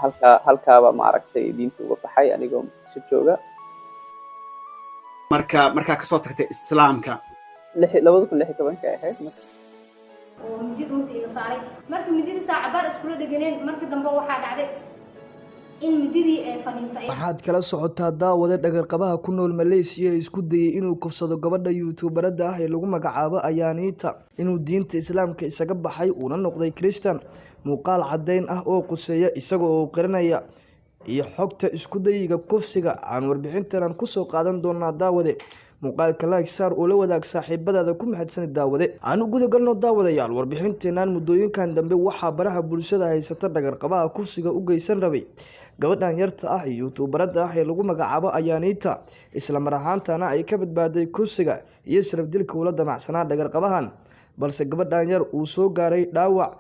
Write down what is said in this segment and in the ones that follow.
Halkaaba maaragtay diinta uga baxay anigoo Muqdisho jooga. Marka markaa kasoo tagtay Islaamka? 2016-ka ahayd. Oo midi dhunta iga saaray. Marka mididii saacabaar iskula dheganeen, markii dambe waxaa dhacday in mididii ay faniintay. Waxaad kala socotaa, daawade, dhagarqabaha ku nool Malaysia ee isku dayay inuu kufsado gabadha YouTuber-ada ah ee lagu magacaabo Ayaaniita inuu diinta Islaamka isaga baxay, uuna noqday Kiristan. Muuqaal caddeyn ah oo quseeya isaga oo qiranaya iyo xogta isku dayiga kufsiga aan warbixintan kusoo qaadan doonaa. Daawade, muuqaalka like saar oo la wadaag saaxiibadaada. Ku mahadsanid, daawade. Aan u gudagalno, daawadayaal, warbixinteenan. Muddooyinkan dambe waxaa baraha bulshada haysata dhagarqabaha kufsiga u geysan rabay gabadhan yarta ah iyo YouTuber-ada ah ee lagu magacaabo Ayaaniita, isla mar ahaantana ay ka badbaaday kufsiga iyo sharafdilka ula damacsanaa dhagarqabahan, balse gabadhan yar uu soo gaaray dhaawac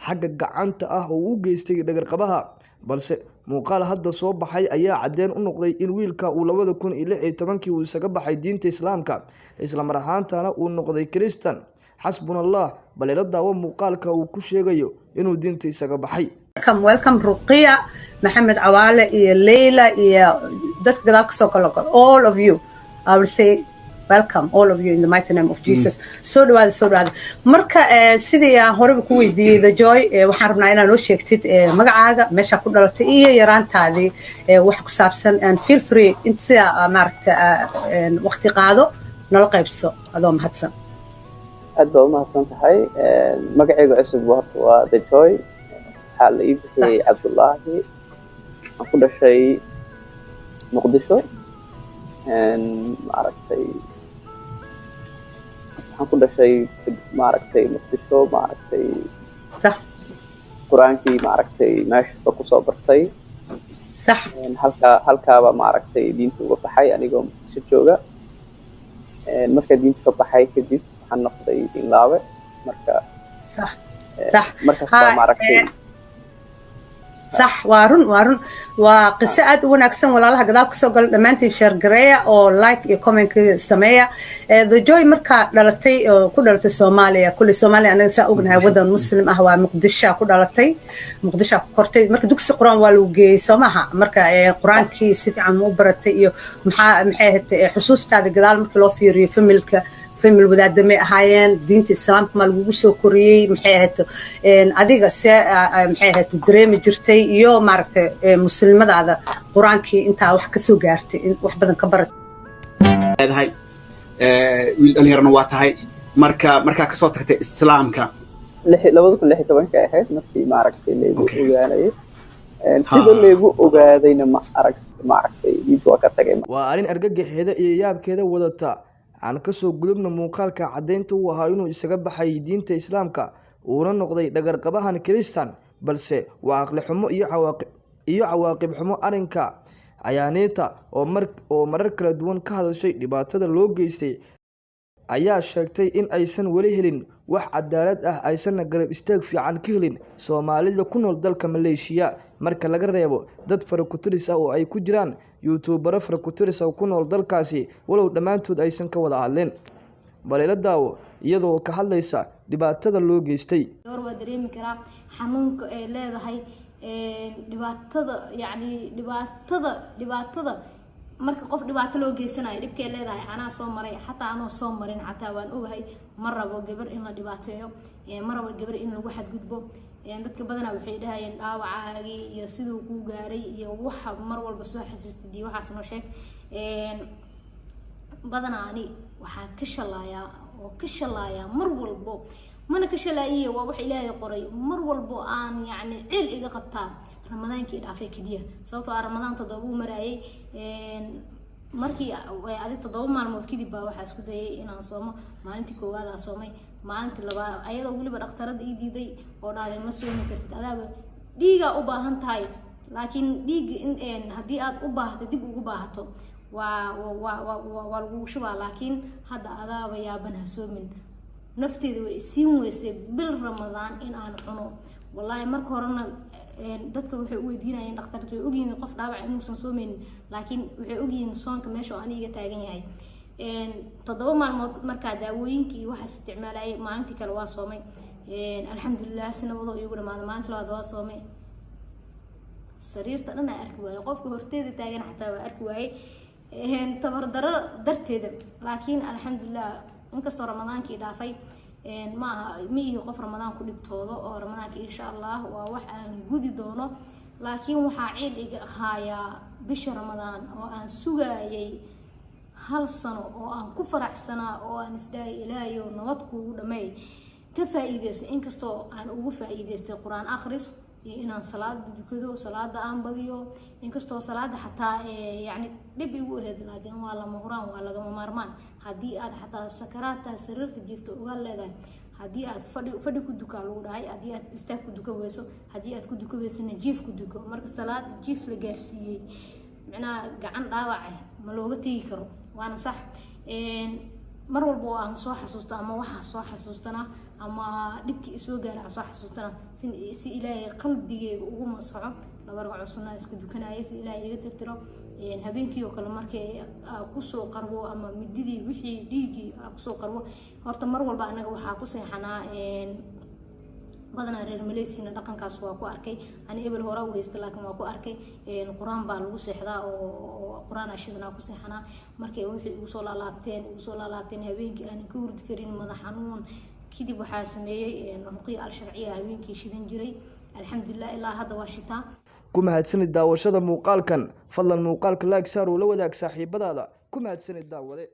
xagga gacanta ah oo u geystay dhagarqabaha. Balse muuqaal hadda soo baxay ayaa caddeyn u noqday in wiilka uu 2016-kii uu isaga baxay diinta Islaamka, isla mar ahaantana uu noqday Kiristan. Xasbuna Allah. Bal ila daawo muuqaalka uu ku sheegayo inuu diinta isaga baxay. Welcome, welcome, Ruqiya Maxamed Cawaale iyo Leyla iyo dadka gadaal kasoo kala gol. All of you, I will say welcome, all of you, in the mighty name of Jesus. Soo dhawaada, soo dhawaada. Marka sidii aan horeba ku weydiiyey The Joy, waxaan rabnaa inaad noo sheegtid magacaaga, meeshaa ku dhalatay iyo yaraantaadii wax ku saabsan, and feel free inta sidaa maaragta waqti qaado, nala qaybso adoo mahadsan. Aad baa umahadsan tahay. Magacayga cusub horta waa The Joy. Waxaa la ii bixiyey Cabdullaahi. Waxaan ku dhashay Muqdisho. Maaragtay, waxaan ku dhashay maaragtay Muqdisho, maaragtay. Qur-aankii maaragtay meeshaas ba kusoo bartay. Halkaaba maaragtay diinta uga baxay anigoo Muqdisho jooga. Markaa diinta ka baxay kadib waxaan noqday diinlaawe marka. sax sax Markaas baa maaragtay. Sax, waa run, waa run, waa qiso aad u wanaagsan. Walaalaha gadaal kasoo gala, dhammaantiin share gareeya oo like iyo comment sameeya. The Joy, markaa dhalatay oo ku dhalatay Soomaaliya, kulli Soomaaliya anaga saa ognahay wadan Muslim ah waa. Muqdisho ku dhalatay, Muqdisho ku kortay. Marka dugsi Qur-aan waa lagu geeyey, soo maha? Marka Qur-aankii si fiican ma u baratay iyo maxay ahayd xusuustaada gadaal markii loo fiiriyo? Family-ka family wadaadamay ahaayeen? Diinta Islaamka ma lagugu soo koriyey? Maxay ahayd adiga see maxay ahayd dareemi jirtay iyo maaragtay muslimadaada Qur-aankii intaa wax ka soo gaartay, in wax badan ka baratay? Leedahay wiil dhalinyarana waa tahay. Marka markaa kasoo tagtay Islaamka? 2016-ka ahayd markii maaragtay laygu ogaanayay. Sida laygu ogaadayna ma arag, maaragtay diinta waa ka tagay. Waa arrin argagaxeeda iyo yaabkeeda wadata. Aan kasoo gudubna muuqaalka caddeynta uu ahaa inuu isaga baxay diinta Islaamka, uuna noqday dhagarqabahan Kiristan. Balse waa aqli xumo iyo cawaaqib xumo arrinka. Ayaaniita oo mar oo marar kala duwan ka hadashay dhibaatada loo geystay ayaa sheegtay in aysan weli helin wax cadaalad ah, aysanna garab istaag fiican ka helin Soomaalida ku nool dalka Maleeshiya, marka laga reebo dad faraku-tiris ah oo ay ku jiraan YouTuber-o faraku-tiris ah oo ku nool dalkaasi, walow dhammaantood aysan ka wada hadlin. Bal ila daawo iyadoo ka hadlaysa dhibaatada loo geystay. Gabar waa dareemi karaa xanuunka ay leedahay dhibaatada, yacni dhibaatada marka qof dhibaato loo geysanayo, dhibkay leedahay. Anaa soo maray, xataa anoo soo marin xataa waan ogahay. Ma rabo gabar in la dhibaateeyo, ma rabo gabar in lagu xadgudbo. Dadka badanaa waxay dhahayeen dhaawacaagii iyo siduu kuu gaaray iyo waxa mar walba soo xasuustid iyo waxaas noo sheeg. Badanaa ani waxaa ka shalaayaa oo ka shalaayaa mar walbo, mana ka shalaayiye, waa wax Ilaahay qoray. Mar walbo aan yacni ciil iga qabtaa Ramadaankii dhaafay keliya, sababtoo ah Ramadaan 7 uu maraayay. Markii adi 7 maalmood kadib baa waxaa isku dayay inaan soomo. Maalintii koowaad aa soomay, maalintii labaad ayadoo weliba dhakhtarada ii diiday oo dhahday ma soomi kartid, adaaba dhiigaa u baahan tahay, laakiin dhiigga in haddii aad u baahato dib ugu baahato waa lagugu shubaa, laakiin hadda adaaba yaaban, ha soomin. Nafteeda way isiin weysay bil Ramadaan in aan cuno, wallaahi. Marka horena dadka waxay u weydiinayeen dhakhtarta, way ogyihiin qof dhaawac inuusan soomeynin, laakiin waxay ogyihiin soonka meesha oo aniga taagan yahay. 7 maalmood markaa daawooyinkii iyo waxaas isticmaalayay, maalintii kale waa soomay, alxamdulilah, si nabadoo iigu dhamaada. Maalinta labaad waa soomay. Sariirta dhan aa arki waayey, qofka horteeda taagan xataa waa arki waayey tabardaro darteeda. Laakiin alxamdulilah, inkastoo Ramadaankii dhaafay, ma aha, ma ihi qof Ramadaan ku dhibtoodo, oo Ramadaanka insha Allah waa wax aan gudi doono. Laakiin waxaa ciil iga haayaa bisha Ramadaan oo aan sugaayay hal sano, oo aan ku faraxsanaa, oo aan isdhahay, "Ilaahayow, nabad kuugu dhameey, ka faa-iideysto." Inkastoo aan ugu faa-iideystay Qur-aan akhris iyo inaan salaada dukado, salaada aan badiyo, inkastoo salaada xataa yacni dhib igu ahayd, laakiin waa lama huraan, waa lagama maarmaan. Haddii aad xataa sakaraadta sariirta jirto ogaan leedahay, haddii aad fadhi fadhi ku dukaa lagu dhahay, haddii aad istaag ku duka weyso, haddii aad ku duka weysona, jiif ku duko. Marka salaada jiif la gaarsiiyey, micnaha gacan dhaawaca ma looga tegi karo, waana sax. Mar walba oo aan soo xasuusto ama waxaa soo xasuustana ama dhibkii isoo gaara aan soo xasuustana, si Ilaahay qalbigeyga ugu masaxo, 2 ragco sunnaa iska dukanaya si Ilaahay iga tirtiro. Habeenkii oo kale markay kusoo qarbo ama mididii wixii dhiiggii kusoo qarbo, horta mar walba anaga waxaa ku seexanaa badanaa reer Malaysiana, dhaqankaas waa ku arkay ani, ebel hore u haysta, laakiin waa ku arkay, Qur-aan baa lagu seexdaa oo Qur-aan ashidanaa ku seexanaa. Markay wixii igu soo laalaabteen habeenkii aanan ka hurdi karin, madax xanuun kadib, waxaa sameeyey ruqya al sharciya, habeenkii shidan jiray. Alxamdulilah, ilaa hadda waa shitaa. Ku mahadsanid daawashada muuqaalkan. Fadlan muuqaalka like saar oo la wadaag saaxiibadaada. Ku mahadsanid, daawade.